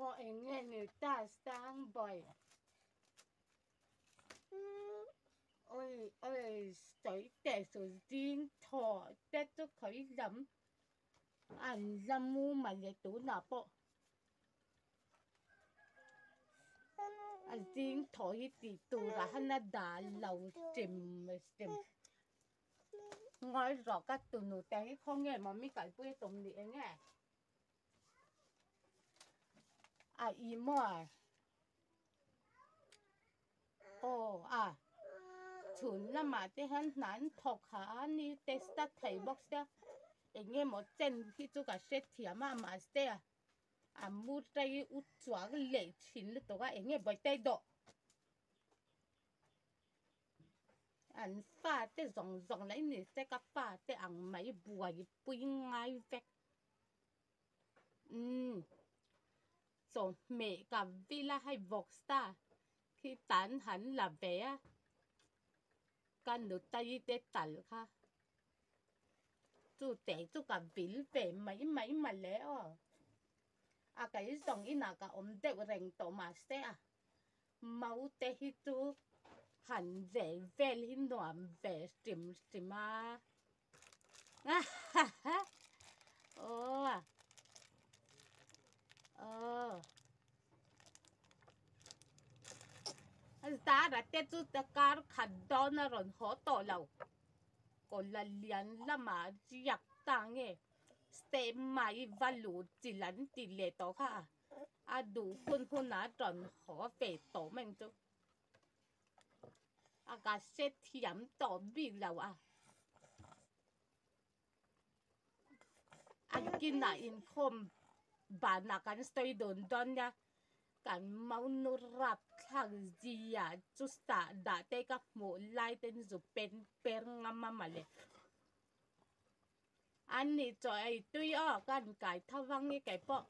Maw eng nge ni ta Sangboy? Oi oi sawi teh suh zing thaw te chu khawi lam an la mu mawle tunah pawh a zing thaw hi tih turah han a dah lo hrim hrim. Ngawi rawh ka tunu te hi khawnge mawmi kalpui a tum ni eng e? A i maw? Aw a chhun lamah te hian hna an thawk ha a ni test a thei bawk sia eng nge maw chen hi chu ka hrethiam a mahse a mu rei u chuang leh thin lutuk a eng nge bawihte dawh. An fate zawng zawng lah in se ka fate ang mai buaipui ngai vek. Umm chawhmeh ka vil a hei vawksa khi tan han la ve a ka nutai te tal kha chu te chu ka vil ve mai mai mawle aw a kei zawng inah ka awm deuh reng tawh mahse a. Maute hi chu han vel vel hi nuam ve hrim hrim a aw aw zara te chu kar khat dawn a rawn haw tawh lo kawla lian lamah riak ta nge step mai va luh chilh an ti leh tawh kha. A duh hun hunah rawn haw ve tawh mai ang chu. A ka hre thiam tawh bik lo a. A kinah inkhawm banah kan sawi dawn dawn nia. Kan maunu rap thlak zia chu sah dah te ka hmuh lai ten zu pen per ngam a mawle. An nih chaw ei tui aw ka han kai tho vang i kei pawh.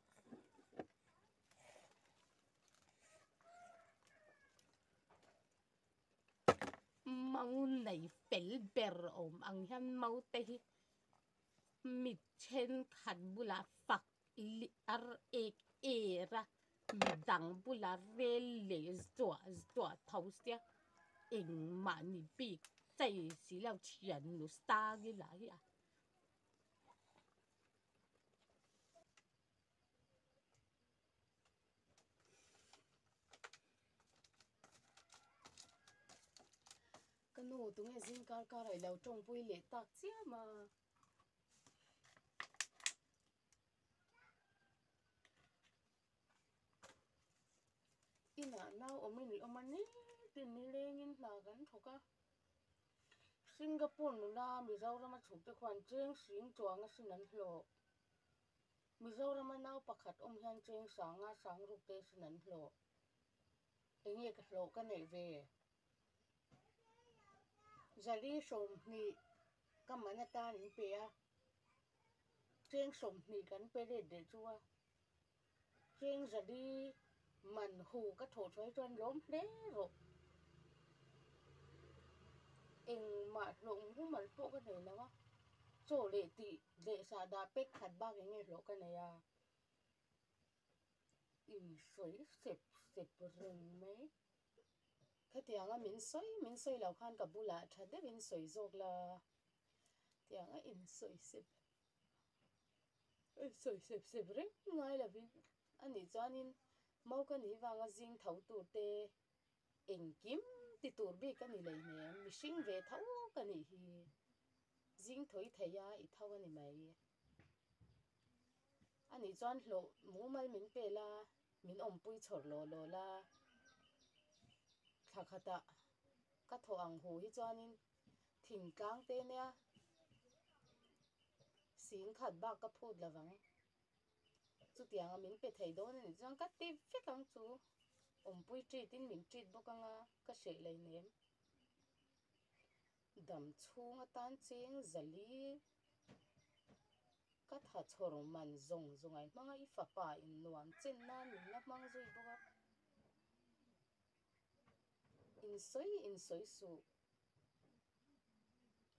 Mau nei fel ber awm ang hian mau te hi mi thenkhat bulah fak ar ek er a midang bulah rel leh zuah zuah tho sia engmah ni bik chei si lo thian nu sang ila hi a. Ka nu tunge zing kar kar ah i lo tawngpui leh tak chiam a. Inah nau awmin i awm a ni tin nilengin hna kan thawk a. Singapore nula Mizorama chhukte khuan cheng hring chuanga sin an hlawh. Mizorama nau pakhat awm hian cheng sanga sang rukte sin an hlawh. Enge ka hlawh ka neih ve? Zali 20 ka man atan in pe a, cheng 20 kan pe let leh chu a, cheng zali man hu ka thawh thuai chuan lawm hle rawh. Engmah hlawh mumal pawh ka nei lo a, chaw leh tih leh sahdah pek khat bak enge hlawh ka nei a, insawi sep sep reng mai. Khatianga min sawi min sawi lo khan ka bulah tha deuhin sawi zawk la, tianga insawi sep insawi sep sep reng ngai lovin a nih chuanin mau ka nih vanga zing tho tur te engkim ti tur bik a ni leihnem mihring ve tho ka nih hi zing thawi thei a i tho a ni mai. A nih chuan hlawh mumal min pe la. Min awmpui chhawr law law la, thla khatah ka thawh ang hu hi chuanin thingtlang te nia sing khat bak ka phut lo vang. Chutianga min pe thei dawn a nih chuan ka ti vek ang chu. Awmpui treat in min treat bawk anga ka hreh lei nem. Dam chhung atan cheng zali. Ka tha chhawr man zawng zawng ai hmang a, i fapa in nuam chen nan min la hmang zui bawk a. In sawi in sawi suh.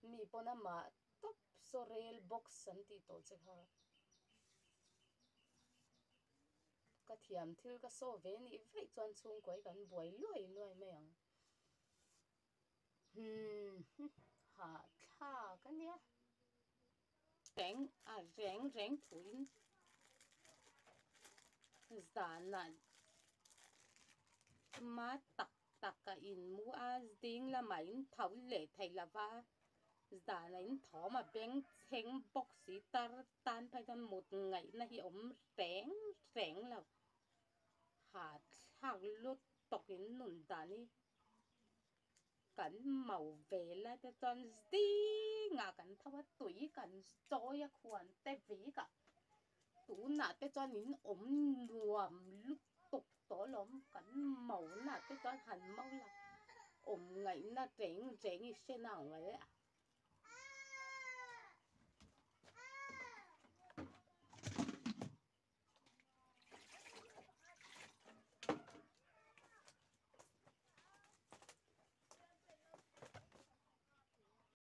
Mi pawn amah tawp saw rel box an tih tawh che kha. Ka thiam thil ka saw ve nih vaih chuan chhungkuai kan buai luai luai mai ang. Hmm hahthlak a nia. Reng a reng reng thuin zanah ma tak tak a inmu a, ding lamah in tho leh thei lo va, zanah in thawm a beng chheng bawk si tar tan phei chuan mut ngaihna hi awm reng reng lo. Hahthlak lut tawkin nun dan hi kan mau ve lai te chuan zingah kan tho a, tui kan chawi a khuan te vik ah tunah te chuan in awm nuam lutuk tawh alawm kan mau nah te chuan han mau la awm ngaihna reng reng i hre nang le a.